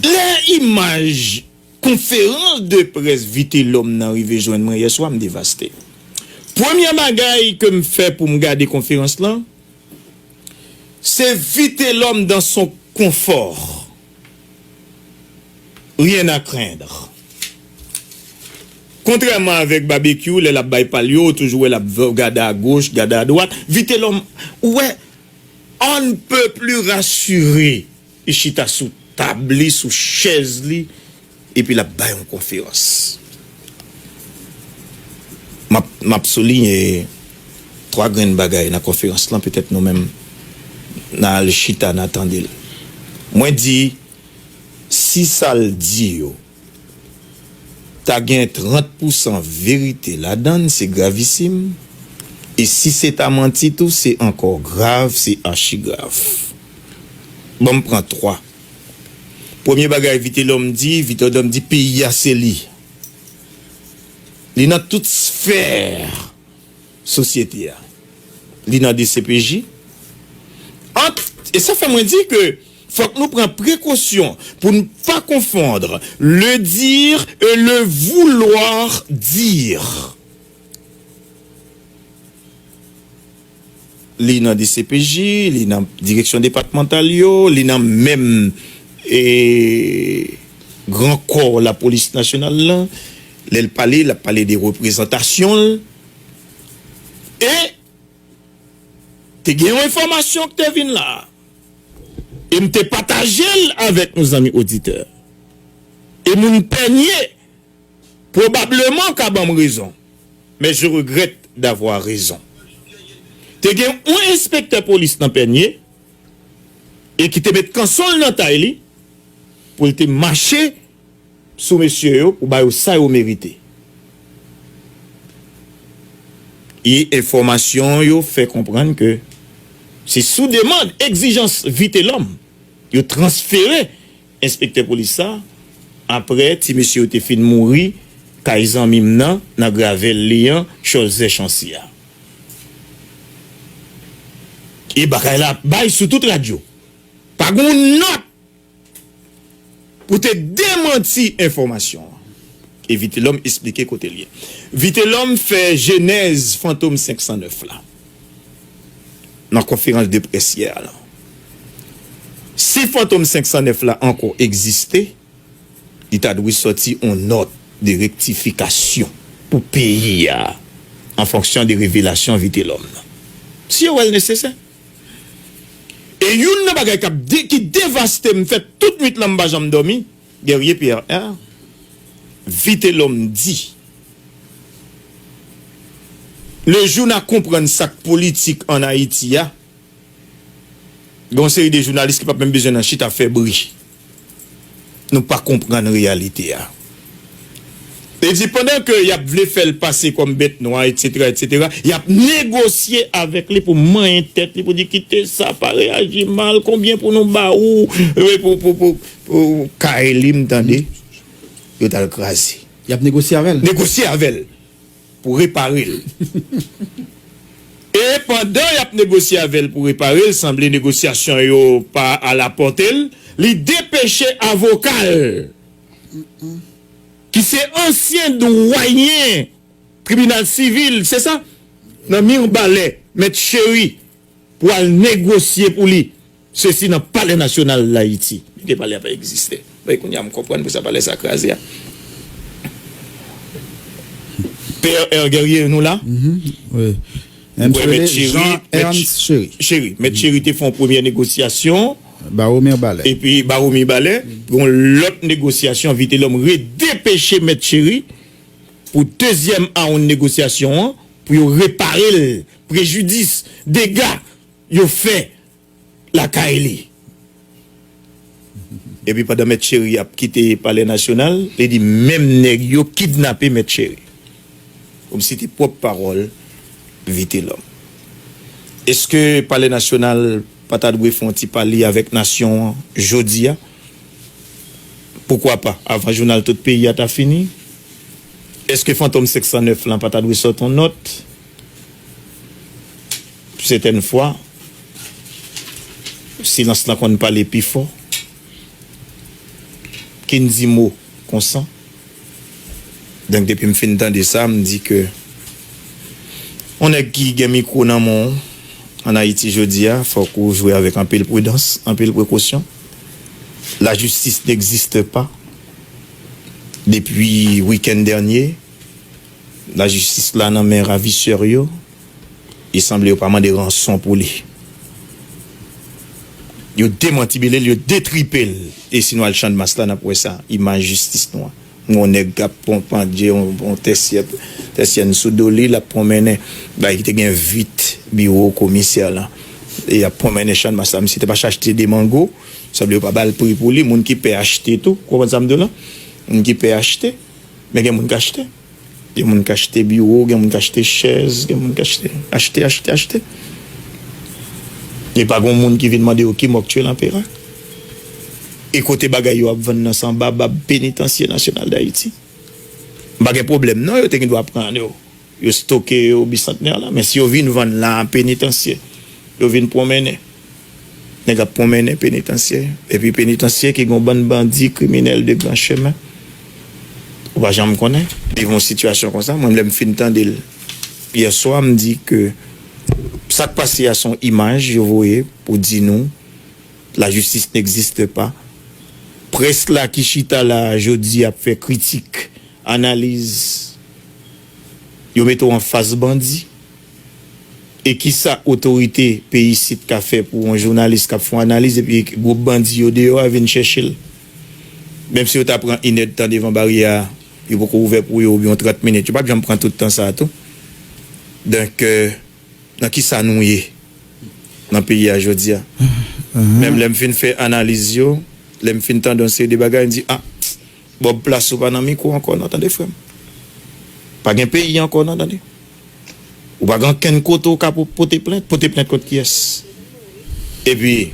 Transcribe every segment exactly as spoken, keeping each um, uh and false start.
Lè imaj konferans de près Vitelhomme nan rive jwenn mwen yè swa, m devaste. Premye bagay ke m fè pou m gade konferans lan, se Vitelhomme dans son confort. Rien à craindre. Kontrèman avèk Babekyou, lè l ap bay pa l yo, ou toujou wè l ap v- gade a goch, gade a dwat. Vitelhomme, ou wè, on ne peut plus rassuré. Li chita sou tab li, sou chèz li, epi l ap bay yon konferans. M ap, m ap souliye twa grenn bagay nan konferans lan, petèt nou menm, n a al chita, n a tande l. Mwen di, si sa l di yo, ta gen trant pousan verite ladan l, se gravisim. E si se ta manti tou, se ankò grav, se achigrav. Ban m pran twa. Premye bagay Vitelhomme di, Vitelhomme di peyi a se li. Li nan tout sfè sosyete a. Li nan D C P J. Ant, e sa fè mwen di ke fòk nou pran prekosyon pou n pa konfondre le dire et le vouloir dire. Li nan D C P J, li nan direksyon depatmantal yo, li nan menm, e, gran kò lapolis nasyonal lan. Lè l pale, l ap pale de reprezantasyon l. E te gen yon enfòmasyon ki te vin la. E m te pataje l avèk nou zanmi oditè. E moun Pènye, pwobableman, ka ban m rezon. Mais je regrette d'avoir raison. Te gen yon enspektè polis nan Pènye e ki te met kanson l nan tay li pou l te mache sou mesye yo pou ba yo sa yo merite. E enfòmasyon yo fè konprann ke se sou demann, egzijans Vitelhomme, yo transfere enspektè polis sa, apre ti mesye yo te fin mouri kay zanmi m nan, nan Gravèl li an, Cholzè Chancy a. E bagay la ap bay sou tout radyo. Pa gen yon nòt pou te demanti enfòmasyon an. E Vitelhomme esplike kote l ye. Vitelhomme fè jenèz Fantom senk san nèf la nan konferans de près yè a la. Si Fantom senk san nèf la ankò egziste, li ta dwe sòti yon nòt de rektifikasyon pou peyi a, an fonksyon de revelasyon Vitelhomme nan. Si yo wè l nesesè. E youn nan bagay k ap de, ki devaste m, fè tout nwit lan m pa janm dòmi, Guerrier Pierre R, Vitelhomme di, le jou n a konprann sa k politik ann Ayiti a, gen yon seri de jounalis ki p ap menm bezwen nan chita fè bri. Nou pa konprann reyalite a. Li di, pandan ke y ap vle fè l pase kòm bèt nwa, etsetera, etsetera, y ap negosye avèk li pou manyen tèt li, pou di, kite sa, pa reyaji mal, konbyen pou nou ba ou, e, pou, pou, pou, pou kay li, m tande, yo t al kraze. Y ap negosye avè l. Negosye avè l pou repare l. E pandan y ap negosye avè l pou repare l, sanble negosyasyon yo pa alapòte l, li depeche avoka l, ki se ansyen dwayen tribinal sivil, se sa? Nan Mibalè, Mèt Chéry, pou al negosye pou li. Sesi nan Palè Nasyonal Dayiti. Li te pale a pa egziste. Bay kounye a m konprann pou sa palè sa kraze a. P R R Guerrier, nou la? Mhm, wi. Mwen, Mèt Chéry, Jean Mèt Ernst Chéry. Chéry. Mèt Chéry te fè yon premyè negosyasyon. Bawo Mibalè. Epi Bawo Mibalè, yon lòt negosyasyon, Vitelhomme redepeche Mèt Chéry pou dezyèm awoun negosyasyon an, pou yo repare l, prejidis, dega yo fè lakay li. Epi pandan Mèt Chéry ap kite Palè Nasyonal, li di menm nèg yo kidnape Mèt Chéry. Kòmsi te pwòp pawòl Vitelhomme. Èske Palè Nasyonal pa ta dwe fè yon ti pale avèk nasyon an jodi a? Poukwa pa, avan jounal tout peyi a ta fini? Èske Fantom senk san nèf lan pa ta dwe sòt yon nòt? Sètèn fwa, silans lan konn pale pi fò. kenn di mo konsa. Donk, depi m fin tande sa, m di ke yon nèg ki gen mikwo nan men w ann Ayiti jodi a, fòk ou jwe avèk anpil pridans, anpil prekosyon. Lajistis n'existe pas. Depi wikenn dènye, lajistis la nan men ravisè yo. E sanble yo pa mande ranson pou li. Yo demantibile l, yo detripe l. E si nou al Channmas la, n ap wè sa, imaj jistis nou an. Yon nèg k ap pon-, pandye yon, yon tèsyè, tèsyèn sou do li, l ap pwonmennen. Bagay ki te gen vit biwo komisè lan. E y ap pwonmennen Channmas la. Misye te mache achte de mango. Sanble yo pa ba l pri pou li. Moun ki pè achte tou. Ou konprann sa m di w la? Moun ki pè achte. Men gen moun k achte. Gen moun k achte biwo, gen moun k achte chèz, gen moun k achte, achte, achte, achte. E pa gen moun ki vin mande yo ki mò k tiye lanpera. E kote bagay yo ap vann nan, se anba bab Penitansye Nasyonal d Ayiti. M pa gen pwoblèm non, yo te gen dwa pran yo. Yo stoke yo Bisantnè la, men si yo vin vann la, Penitansye, yo vin pwonmennen. Nèg ap pwonmennen Penitansye. Epi Penitansye ki gon bann bandi, kriminèl de gran chemen. Ou pa janm konnen. Devan yon sitiyasyon konsa, mwen lè m fin tande l yè swa, m di ke sa k pase a se yon imaj yo voye pou di nou, la justice n'existe pas. Près la ki chita la jodi ap fè kritik, analiz, yo mete w anfas bandi. E kisa otorite peyi isit ka fè pou yon jounalis k ap fè yon analiz epi gwoup bandi yo deyò a vin chèche l? Menm si yo ta pran inèdtan devan baryè a, yo poko ouvè pou yo oubyen yon trant minit, yo p ap janm pran tout tan sa a tou. Donk, euh, nan kisa nou ye nan peyi a jodi a? Menm lè m fin fè analiz yo, lè m fin tande yon seri de bagay, m di, ah, Bob, plas ou pa nan mikwo ankò non, tande frè m. Pa gen peyi ankò non, tande. Ou pa gen ankenn kote ou ka po-, pote plent, pote plent kont kiyès? Epi,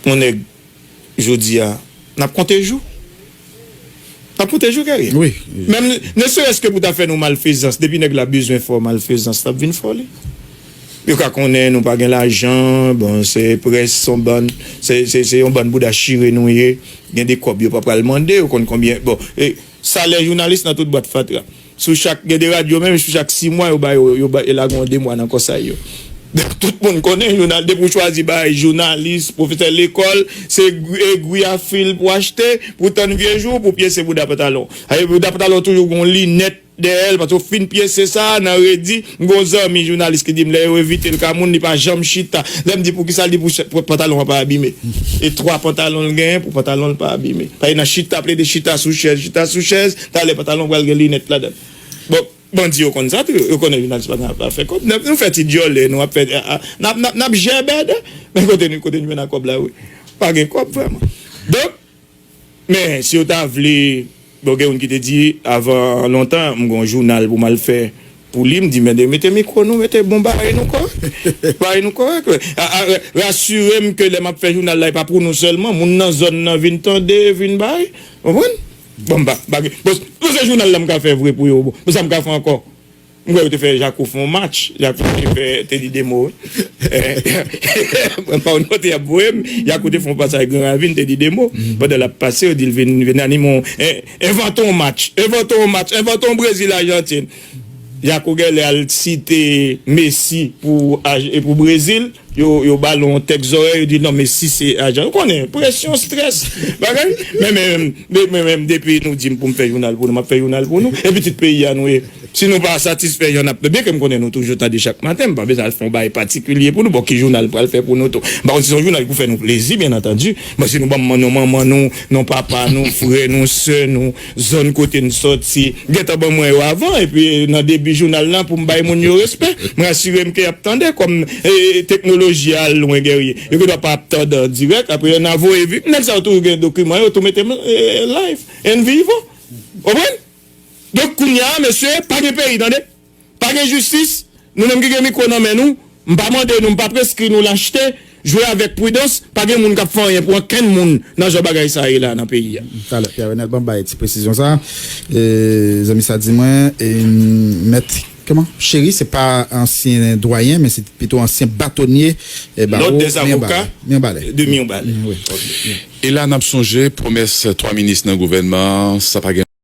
yon nèg, jodi a, n ap konte jou. N ap konte jou, Guerrier. Wi. Menm, ne serait-ce que pou ta fè nou malfezans, depi nèg la bezwen fè w malfezans, l ap vin fè w li. Yo ka konnen nou pa gen lajan, bon, se près, se yon bann, se, se, se yon bann bouda chire nou ye. Gen de kòb yo pa pral mande, yo konn konbyen. Bon, e, salè jounalis nan tout bwat fatra. Sou chak, gen de radyo menm, sou chak sis mwa, yo ba yo, yo ba, yo lage yon de mwa nan kòsay yo. Tout moun konnen, jounal, depi w chwazi bay jounalis, pwofesè lekòl, se egri, egri a fil pou achte, pou tann vye jou, pou pyese bouda pantalon. Aye, bouda pantalon toujou gon linèt dèyè l, paske w fin pyese sa a nan redi. M gon zanmi jounalis ki di m lè yo envite l ka moun, li pa janm chita. Lè m di poukisa, l di pou chè-, pou pantalon an pa abime. E twa pantalon l genyen pou pantalon l pa abime. Paske nan chita, plede chita sou chèz, chita sou chèz, talè pantalon pral gen linèt ladan l. Bon, bandi yo konn sa tou, yo konnen jounalis pa gen afè kòb. Nou, nou fè ti dyòlè, nou ap fè, a, a, n ap, n ap, n ap jèbèdè. Men kote nou, kote nou jwenn a kòb la, wi. Pa gen kòb vrèman. Donk, men, si yo ta vle, bon, gen youn ki te di, avan lontan, m gon jounal pou m al fè pou li, m di, men, mete mikwo nou, mete bon bagay nou kòrèk. Bagay nou kòrèk. A, a, rasire m ke lè m ap fè jounal la, e pa pou nou sèlman, moun nan zòn nan vin tande, vin bay. Konprann? Bon, m pa, pa gen, bon, bon, se jounal la m ka fè vre pou yo, bon, bon, sa m ka fè ankò? M kwè yo te fè Jako fè yon match. Jako te fè, te di de mo, wi. Eh, mwen pa konn kote y ap voye m. Jako te fè yon pasaj Gran Ravin, te di de mo. Pandan l ap pase, yo di l vin, vin anime yon, eh, envante yon match. Envante yon match. Envante yon Brezil Ajantin. Jako genlè al site Messi pou Aj-, e pou Brezil. Yo, yo ba l yon tèks zòrèy, yo di, "Non, Messi se ajan." Ou konnen, presyon, strès, bagay. Men, men, men, men, men, depi nou di m pou m fè jounal pou nou, m ap fè jounal pou nou. E pitit peyi a nou ye. Si nou pa satisfè jan n ap, byenke m konnen nou toujou tande chak maten, m pa bezwen al fè yon bagay patikilye pou nou. Bon, ki jounal pral fè pou nou tou? M pa konn si se yon jounal pou fè nou plezi, byen antandi. Men si nou ban m non manman nou, non papa nou, frè nou, sè nou, zòn kote n sòti, gentan ban mwen yo avan, epi nan debi jounal lan pou m bay moun yo respè. Mwen asire m ke y ap tande, kòm, e, teknoloji a al lwen, Guerrier. Yo gendwa pa ap tande an dirèk, apre yo nan voye vi-, nèg sa yo toujou gen dokiman yo, tou mete m, e, live, en vivo. Konprann? Donk, kounye a, mesye, pa gen peyi, tande. Pa gen jistis, nou menm ki gen mikwo nan men nou, m pa mande nou, m pa preskri nou l achte, jwe avèk pridans, pa gen moun k ap fè anyen pou ankenn moun nan jan bagay sa ye la nan peyi a. Talè, Pierre Renel, ban m bay ti presizyon sa. E, zanmi sa di mwen, e, mèt Kòman? Cheri, se pa ansyen dwayen, men se pito ansyen batonye, eh, bawo, L'ordre des avocats Mirebalais. de Mirebalais. Mm, wi. E la, n ap sonje pwomès twa minis nan gouvènman an, sa pa gen